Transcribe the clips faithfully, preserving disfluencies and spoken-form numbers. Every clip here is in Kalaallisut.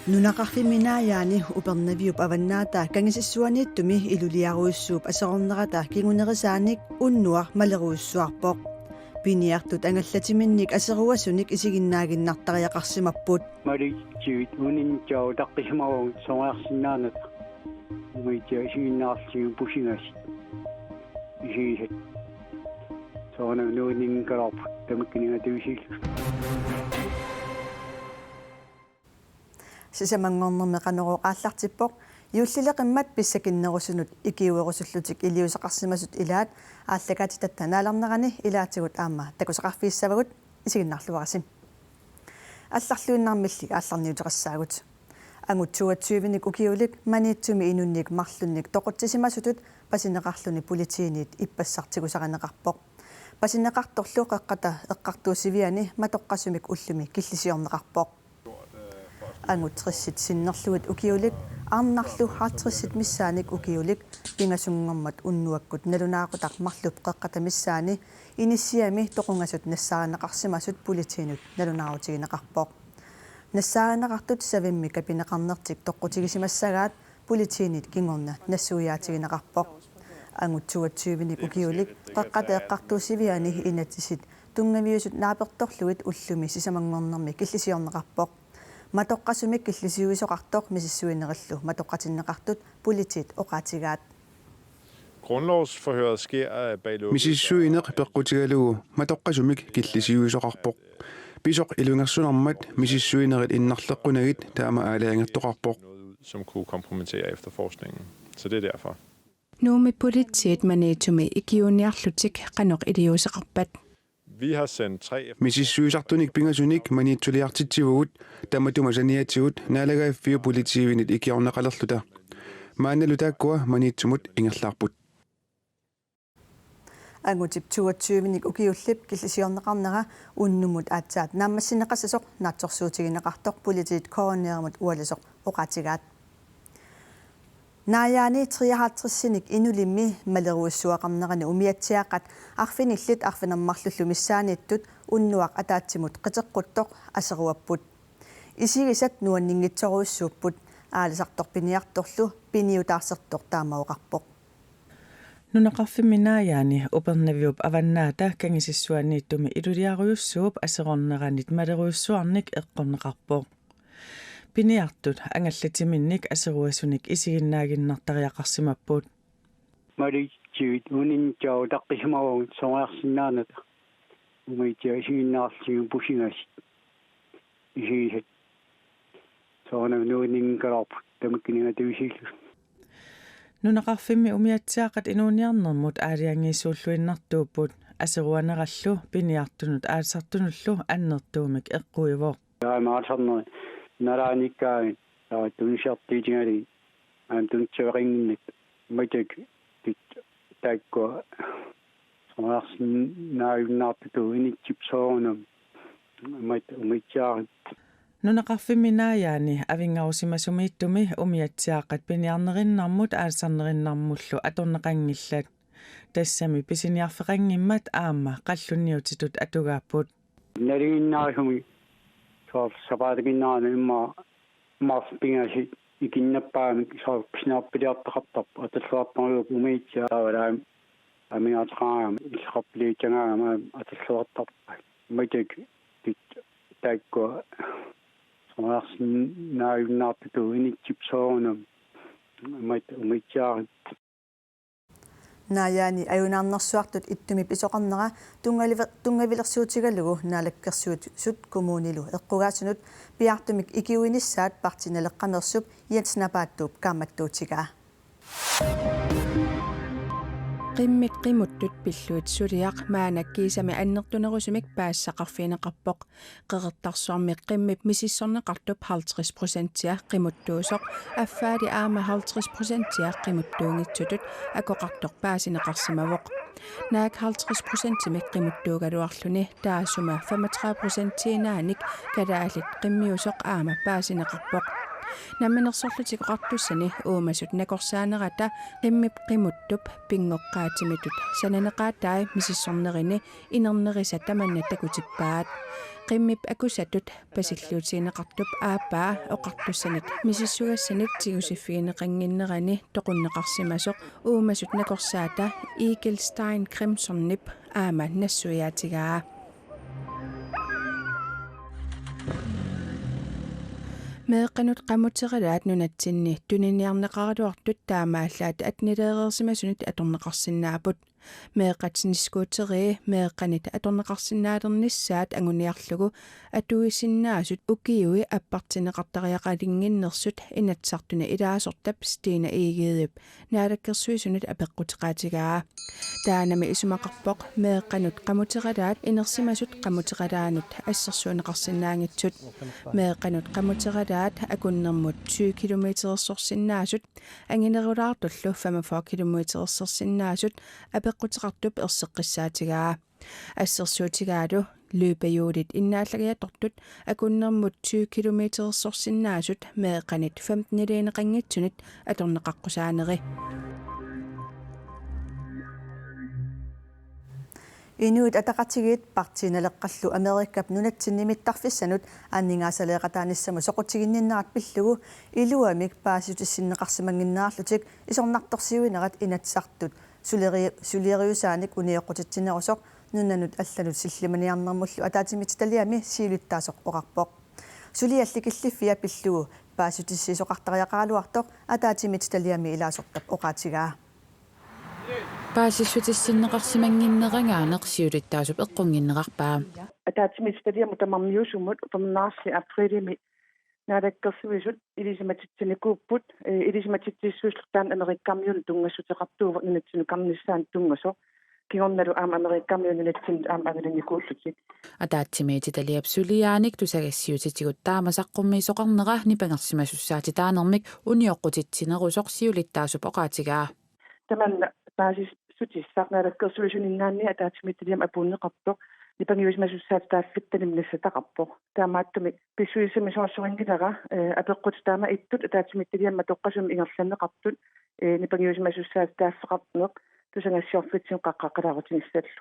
Nunaqarfimmi Naajaani Upernaviup Avannaata Kangisissuaniittumi iluliarujussuup aserornerata kingunerisaanik unnuaq malerujussuarpoq. Piniartut angallatiminnik aseruasunik isiginnaaginnartariaqarsimapput. Malitsigit uninnitsigut utaqqisimavagut soraarsinnaanata. Umiatsiaq isiginnaarlugu pusingasut. Isigisat. Soorunami nuunninngikkaluarput tamakkinik atuisillu. Sisamanngornermi Qanorooq aallartippoq. Juullileqimmat pissakinnerusunut ikiuerusullutik iliuuseqarsimasut ilaat aallakaatitatta naalernerani ilaatigut aamma takusaqarfigissavagut, isiginnaarluarisi. Allarluinnarmilli aallarniuteqassaagut. Angut toogtyvenik ukiulik Maniitsumi inunnik marlunnik toqutsisimasutut pasineqarluni politiinit ippassaq tigusarineqarpoq. Pasineqartorlu Qeqqata Eqqartuussiviani matoqqasumik ullumi killisiorneqarpoq. Angut tressit sinnerlugit ukiulik, arnarlu halvtredsit missaannik ukiulik, pingasunngormat unnuakkut nalunaaqutaq marlup Qeqqata missaani inissiami toqungasut nassaarineqarsimasut politiinut nalunaarutigineqarpoq. Nassaarineqartut savimmi kapineqarnertik toqqutigisimassagaat politiinit kingorna nassuiaatigineqarpoq. Angut toogtyvenik ukiulik Qeqqata Eqqartuussiviani inatsisit tunngaviusut naapertorlugit ullumi sisamanngornermi killisiorneqarpoq. Matoqqasumik killisiuisoqartoq misissuinerillu matoqqatinneqartut politiit oqaatigaat. Grundlovsforhøret sker, øh, bag lukkede døre. Misissuineq peqqutigalugu matoqqasumik killisiuisoqarpoq. Pisoq ilungersunarmat misissuinerit innarleqqunagit taama aalajangertoqarpoq. Noget ud, som kunne kompromittere efterforskningen. Så det er derfor. Nuummi politiit Maniitsumi ikiuiniarlutik qanoq iliuuseqarpat? Vi har sendt tre... Misissuisartunik pingasunik Maniitsuliartitsivugut, tamatuma saniatigut naalagaaffiup politiivinit ikiorneqalerluta. Maannalu taakkua Maniitsumut ingerlaarput. Angutip toogtyvenik ukiullip killisiorneqarnera unnummut aatsaat naammassineqassasoq naatsorsuutigineqartoq politiit K N R-imut ualisoq oqaatigaat. Naajaani treoghalvtredsinik inulimmi malerujussuaqarnerani umiatsiaaqqat arfinillit arfineq-marlullu missaanniittut unnuaq ataatsimut qiteqquttoq aseruapput. Isigisat nuanninngitsorujussuupput, aalisartoq piniartorlu piniutaarsertoq taama oqarpoq. Nunaqarfimmi Naajaani Upernaviup Avannaata Kangisissuaniittumi iluliarujussuup aserorneranit malerujussuarnik eqqorneqarpoq. Piniartut angallatiminnik aseruasunik isiginnaaginnartariaqarsimapput. Malitsigit uninnitsigut utaqqisimavagut soraarsinnaanata. Umiatsiaq isiginnaarlugu pusingasut. Isigisat. Soorunami nuunninngikkaluarput tamakkinik atuisillu. Nunaqarfimmi umiatsiaaqqat inuuniarnermut aalajangiisuulluinnartuupput, aseruanerallu piniartunut aalisartunullu annertuumik eqquivoq. Aamma aalisarnerit nalaanikkaangat, aa, tunisassartiutigalugit, aamma tunissaveqannginnakku, matak tut taakkua soraarsinnaajunnaartutut inissip soorunami, mat umiatsiaarippoq. Nunaqarfimmi Naajaani avinngarusimasumiittumi umiatsiaaqqat piniarnerinnarmut aalisarnerinnarmullu atorneqanngillat. Tassami pisiniarfeqanngimmat aamma qallunniutitut atugaapput. Nalinginnaasumik soorlu sapaatip ingerlanerani immaqa marluk pingasut ikinnappaamik soorlu pisiniarfiliartoqartarput, atorluartorujuupput umiatsiaat, taavalu aamma amigaateqaraangama illoqarfiliussagaangama aamma atorluartarpaat. Matak tut taakkua soraarsinnaajunnaartutut inissip soorunami, mat umiatsiaarippoq. Naajaani ajunaarnersuartut ittumik pisoqarnera tunngaviler-, tunngavilersuutigalugu Naalakkersuisut kommunilu eqqugaasunut piaartumik ikiuinissaat Partii Naleqqameersup Jens Napaattooq kaammattuutigaa. Qimmit qimuttut pillugit suliaq maanna kiisami annertunerusumik paasisaqarfigineqarpoq. Qeqertarsuarmi qimmip misissorneqartup halvtreds procentia qimuttuusoq, affaali aamma halvtreds procentia qimuttuunngitsutut akoqartoq paasineqarsimavoq. Naak halvtreds procentimik qimuttuugaluarluni taassuma femogtredive procentiinnaannik kalaallit qimmiusoq aamma paasineqarpoq. Namminersorlutik Oqartussani uumasut nakorsaanerata qimmip qimuttup pinngoqqaatimitut sananeqaatai misissornerini inernerisa tamanna takutippaat. Qimmip akusatut pasilluutigineqartup aappaa Oqartussanit misissugassanit tigusiffigineqannginnerani toqunneqarsimasoq uumasut nakorsaata Eagle Stein Crimsonip aamma nassuiaatigaa. Meeqqanut qamuteralaat nunatsinni tuniniarneqaraluartut taamaallaat attenileereersimasunit atorneqarsinnaapput. Meeqqat snescooterii meeqqanit atorneqarsinnaalernissaat anguniarlugu atuisinnaasut ukiui appartinneqartariaqalinnginnersut Inatsisartuni ilaasortap Stine Egedep Naalakkersuisunut apeqquteqaatigaa. Taannami isumaqarpoq meeqqanut qamuteralaat inersimasut qamuteralaannut assersuunneqarsinnaanngitsut. Meeqqanut qamuteralaat akunnermut tyve kilometerersorsinnaasut anginerulaartullu femogfyrre kilometerersorsinnaasut apeqquteqartup erseqqissaatigaa. Assersuutigaalu løbehjulit innaallagiatortut akunnermut tyve kilometerersorsinnaasut meeqqanit femteniliineqanngitsunit atorneqaqqusaaneri. Inuit Ataqatigiit Partii Naleqqallu Amerikap nunatsinni mittarfissanut aningaasaleeqataanissamut soqutiginninnerat pillugu iluamik paasitissinneqarsimannginnerarlutik isornartorsiuinerat Inatsisartut suleri-, suleriusaanik unioqqutitsinerusoq nunanut allanut sillimaniarnermullu ataatsimiititaliami siulittaasoq oqarpoq. Suliallu killiffia pillugu paasitissiisoqartariaqaraluartoq ataatsimiititaliami ilaasortap oqaatigaa. Paasissutissinneqarsimannginnerangaaneq siulittaasup eqqunnginnerarpaa. Ataatsimiititaliamut tamarmiusumut upernaarsii apriilimi Naalakkersuisut ilisimatitsinikuupput, eh, ilisimatitsissutillu taanna Amerikamiunut tunngassuteqartuuvoq nunatsinukarnissaanut tunngasoq. Kingornalu aamma Amerikamiunut nunatsinnut aamma anguninnikuullutik. Ataatsimiititaliap suliaanik tusagassiuutitigut taama saqqummiisoqarnera nipangersimasussaatitaanermik unioqqutitsinerusoq siulittaasup oqaatigaa. Tamanna paasissutissaq Naalakkersuisuninngaanniit ataatsimiititaliami apuunneqartoq nipangiusimasussaatitaaffittanik nassataqarpoq. Taamaattumik pissusissamisoorsunngilara, eh, apeqqutit taama ittut ataatsimiititaliami matoqqasumik ingerlanneqartut, eh, nipangiusimasussaatitaaffeqarneq tusagassiorfitsinnut qaqqaqqalaarutigissalluni.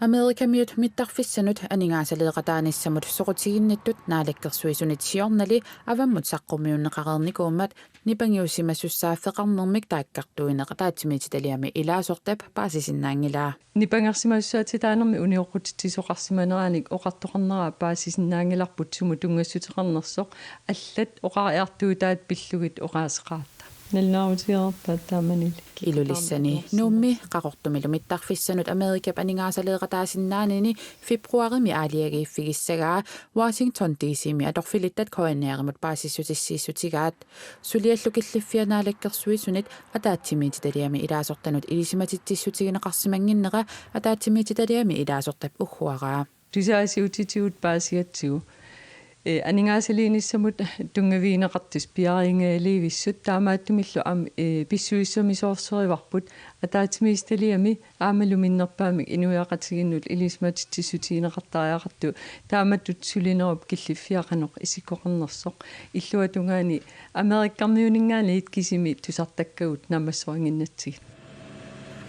Amerikamiut mittarfissanut aningaasaleeqataanissamut soqutiginnittut Naalakkersuisunit siornali avammut saqqummiunneqareernikuummat nipangiusimasussaaffeqarnermik taakkartuineq ataatsimiititaliami ilaasortap paasisinnaanngilaa. Nipangersimasussaatitaanermi unioqqutitsisoqarsimaneranik oqartoqarnera paasisinnaanngilarput sumut tunngassuteqarnersoq allat oqariartuutaat pillugit oqaaseqarta. Nalunaarutigereerpaat taamanili. Ilulissani Nuummi Qaqortumilu mittarfissanut Amerikap aningaasaleeqataasinnaanini februarimi aalajangiiffigissagaa Washington D C-mi atorfilittat K N R-imut paasissutissiissutigaat. Suliallu killiffia Naalakkersuisunit ataatsimiititaliami ilaasortanut ilisimatitsissutigineqarsimannginnera ataatsimiititaliami ilaasortap ugguaraa. Tusaasiutitigut paasigatsigu, eh, aningaasaliinissamut tunngavigineqartussat piareerngaliivissut taamaattumillu aamma, eh, pissusissamisoorsuivarput ataatsimiititaliami aammalu minnerpaamik inuiaqatigiinnut ilisimatitsissutigineqartariaqartoq taamatut sulinerup killiffia qanoq isikkoqarnersoq illuatungaani Amerikamiuninngaanniit kisimi tusartakkagut naammassorinnginnatsigit.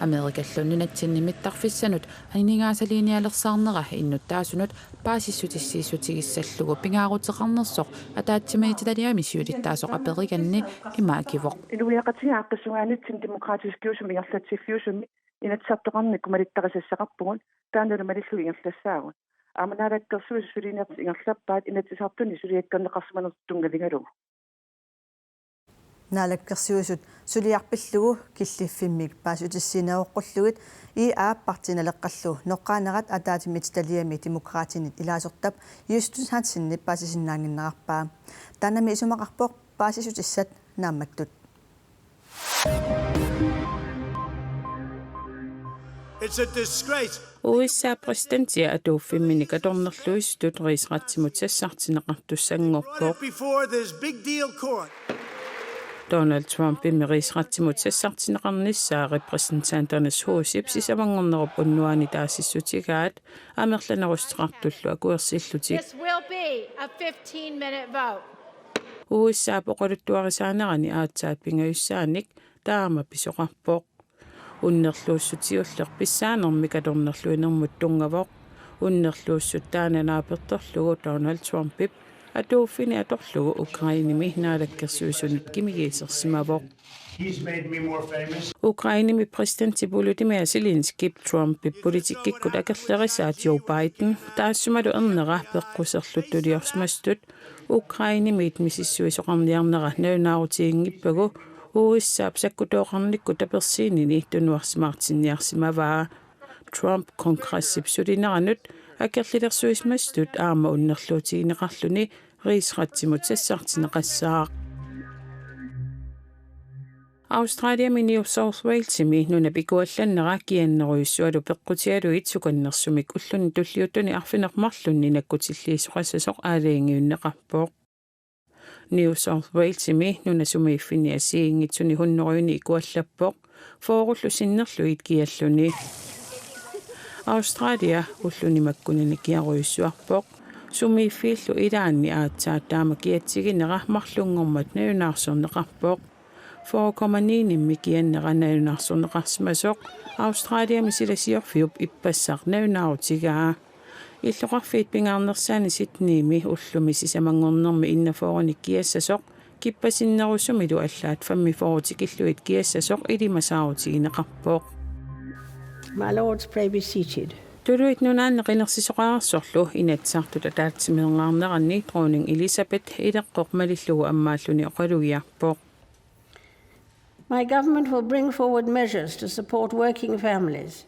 Amerikallu nunatsinni mittarfissanut aningaasaliinialersaarnera innuttaasunut paasissutissiissutigissallugu pingaaruteqarnersoq ataatsimiititaliami siulittaasoq aperiganni ima akivoq. Inuiaqatigiit aaqqissugaanniitsinni demokratiskiusumi ingerlatsiffiusumi Inatsisartoqarnikkut malittarisassaqarpugut, taannalu malillugu ingerlassaagut. Aamma Naalakkersuisut suliniutit ingerlappaat Inatsisartuni suliakkerneqarsimanertik tunngavigalugu. Naalakkersuisut suliaq pillugu killiffimmik paasissutissiineroqqullugit I A Partii Naleqqallu noqqaanerat ataatsimiititaliami Demokraatinit ilaasortap Justus Hansenip paasisinnaannginnerarpaa. Taannami isumaqarpoq paasissutissat naammattut. It's a disgrace. U S A-p præsidentia atuuffimminik atornerluisutut rigsretsimut sassartinneqartussanngorpoq. Before this big deal court. Donald Trumpimmi rigsretsimut sassartinneqarnissaa Repræsentanternes Husip sisamanngornerup unnuaani taasissutigaat amerlanerusuteqartullu akuersillutik. This will be a fifteen-minute vote. U S A-p oqaluttuarisaanerani aatsaat pingajussaanik taama pisoqarpoq. Unnerluussut siulleq pissaanermik atornerluinermut tunngavoq. Unnerluussut taanna naapertorlugu Donald Trumpip atuuffini atorlugu Ukrainemi naalakkersuisunut kimigiisersimavoq. He's made me more famous. Ukrainemi præsidenti Volodymyr Zelenskyp Trumpip politikkikkut akerlerisaat Joe Biden taassumalu ernera peqquserluttut tuliorsimasutut Ukrainemiit misissuisoqarniarnera nalunaarutiginngippagu U S A-p sakkutooqarnikkut tapersiinini tunuarsimaartinniarsimavaa. Trump kongressip sulineranut akerlilersuisimasutut aamma unnerluutigineqarluni rigsrettimut sassartinneqassaaq. Australiami New South Walesimi nunap ikuallannera kiannerujussualu peqqutigalugit sukannersumik ulluni tulliuttuni arfineq-marlunni nakkutilliisoqassasoq aalajangiunneqarpoq. New South Walesimi nunap sumiiffinni assigiinngitsuni hunnorujuni ikuallappoq, fyrrellu sinnerlugit kialluni. Australia ulluni makkunani kiarujussuarpoq. Sumiiffiillu ilaanni aatsaat taama kiatsiginera marlunngormat nalunaarsorneqarpoq. Fyrre komma ni-nimmi kiannera nalunaarsorneqarsimasoq Australiami silasiorfiup ippassaq nalunaarutigaa. Illoqarfiit pingaarnersaanni Sydneymi ullumi sisamanngornermi enogfyrrenik kiassasoq, kippasinnerusumilu allaat femogfyrre tikillugit kiassasoq ilimasaarutigineqarpoq. My lords, pray be seated. Tuluit Nunaanni qinersisoqareersorlu Inatsisartut ataatsimeerneranni dronning Elizabeth ileqqoq malillugu ammaalluni oqalugiarpoq. My government will bring forward measures to support working families.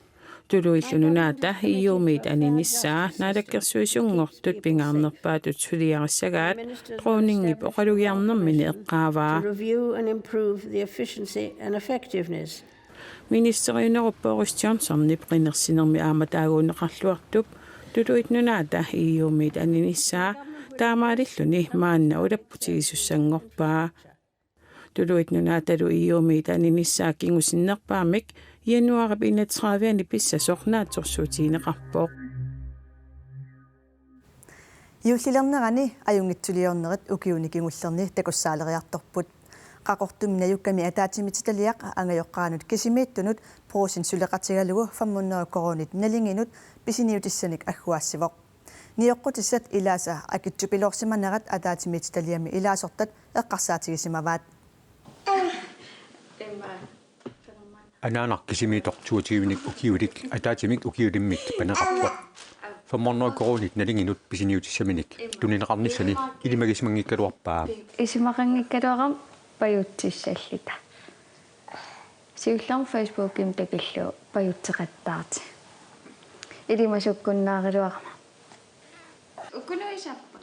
Tuluillu Nunaata E U-miit aninissaa naalakkersuisunngortut pingaarnerpaatut suliarissagaat dronningip oqalugiarnermini eqqaavaa. To review and improve the efficiency and effectiveness. Ministeriunerup Boris Johnsonip qinersinermi aamma taaguunneqarluartup Tuluit Nunaata E U-miit aninissaa taamaalilluni maanna ulapputigisussanngorpaa. Tuluit Nunaatalu E U-miit aninissaa kingusinnerpaamik januaarip enogtredive-ani pissasoq naatsorsuutigineqarpoq. Juullilernerani ajunngitsuliornerit ukiuni kingullerni takussaaleriartorput. Qaqortumi najukkami ataatsimiititaliaq angajoqqaanut kisimiittunut Brugsenip suleqatigalugu fem hundrede koruunit nalinginut pisiniutissamik agguaassivoq. Nioqqutissat ilaasa akitsupiloorsimanerat ataatsimiititaliami ilaasortat eqqarsaatigisimavaat. Anaanaq kisimiittoq toogtyvenik ukiulik ataatsimik ukiulimmik paneqarpoq. Fem hundrede koruunit nalinginut pisiniutissaminik tunineqarnissani ilimagisimanngikkaluarpaa. Isumaqanngikkaluarama pajutsissalluta. Siullermik Facebookimi takillugu pajutseqattaarti. Ilimasukkunnaaraluarama.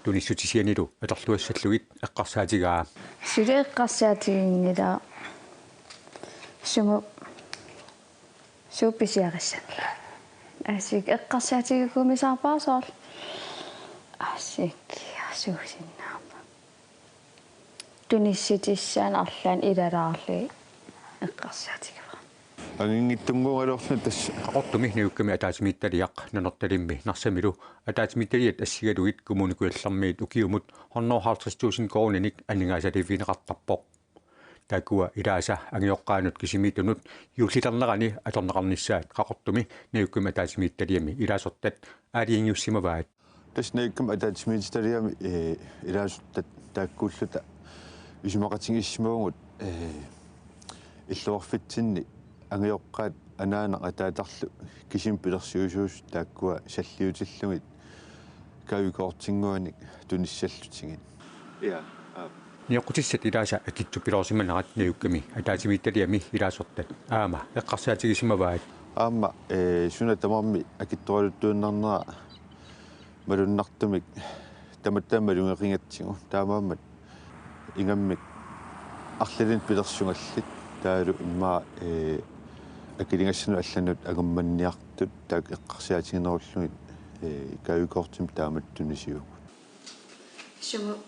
Tunissutisianilu atorluassallugit eqqarsaatigaa. Suli eqqarsaatiginngilaa. Sumut suut pisiarissanngillat. Assut eqqarsaatigigumisaarpara soorlu. Assut suusinnaammat. Tunissutissat arlaat ilalaarlugit eqqarsaatigivara. Anginngitsunnguugaluarluni tassa. Qaqortumi najukkami ataatsimiititaliaq Nanortalimmi Narsamilu ataatsimiititaliat assigalugit Kommune Kujallermiit ukiumut hundrede og halvtreds tusind koruuninik aningaasaliiffigineqartarpoq. Taakkua ilaasa angajoqqaanut kisimiittunut juullilernerani atorneqarnissaat Qaqortumi najukkami ataatsimiititaliami ilaasortat aalajangiussimavaat. Tassa najukkami ataatsimiititaliami, eh, ilaasortat taakkuulluta isumaqatigiissimavugut, eh, illoqarfitsinni angajoqqaat anaanaq ataatarlu kisimi pilersuisuusut taakkua salliutillugit gavekortinnguanik tunissallutigit. Ja, aap. Nioqqutissat ilaasa akitsupiloorsimanerat najukkami ataatsimiititaliami ilaasortat aamma eqqarsaatigisimavaat. Aamma, eh, suna tamarmi akitsoraluttuinnarnera malunnartumik tamatta malugeqigatsigu taamaammat ingammik arlalinnik pilersugallit taavalu immaqa, eh, akiligassanut allanut angummanniartut taakku eqqarsaatiginerullugit, eh, gavekortimik taamatut tunisivugut. Sumut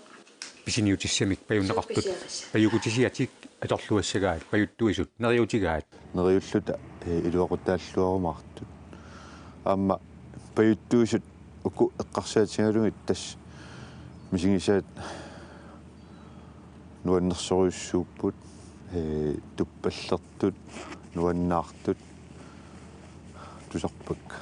pisiniutissamik pajunneqartut. Suut pisiarissaat. Pajukutisiatik atorluassagaat pajuttuisut neriuutigaat. Neriulluta, eh, iluaqutaalluarumaartut. Aamma pajuttuisut uku eqqarsaatigalugit tassa misigisaat Nuannersorujussuupput, ee, tuppallertut, nuannaartut tusarpakka.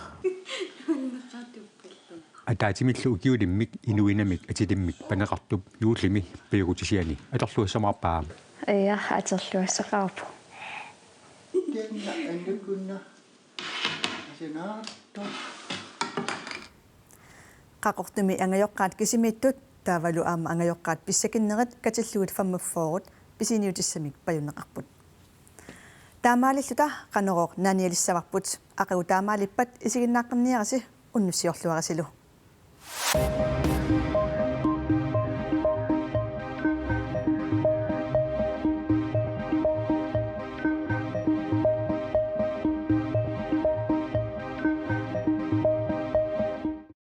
Ataatsimillu ukiulimmik inuinamik atilimmik paneqartup juullimi pajugutisiani atorluassamaarpaa. Ia, atorluassaqarpoq. Tenna annukunna asinaartoq. Qaqortumi angajoqqaat kisimiittut taavalu aamma angajoqqaat pissakinnerit katillugit femogfyrre pisiniutissamik pajunneqarput. Taamaalilluta Qanorooq naanialissavarput, aqagu taamaalippat isiginnaaqqinniarisi, unnussiorluarisilu.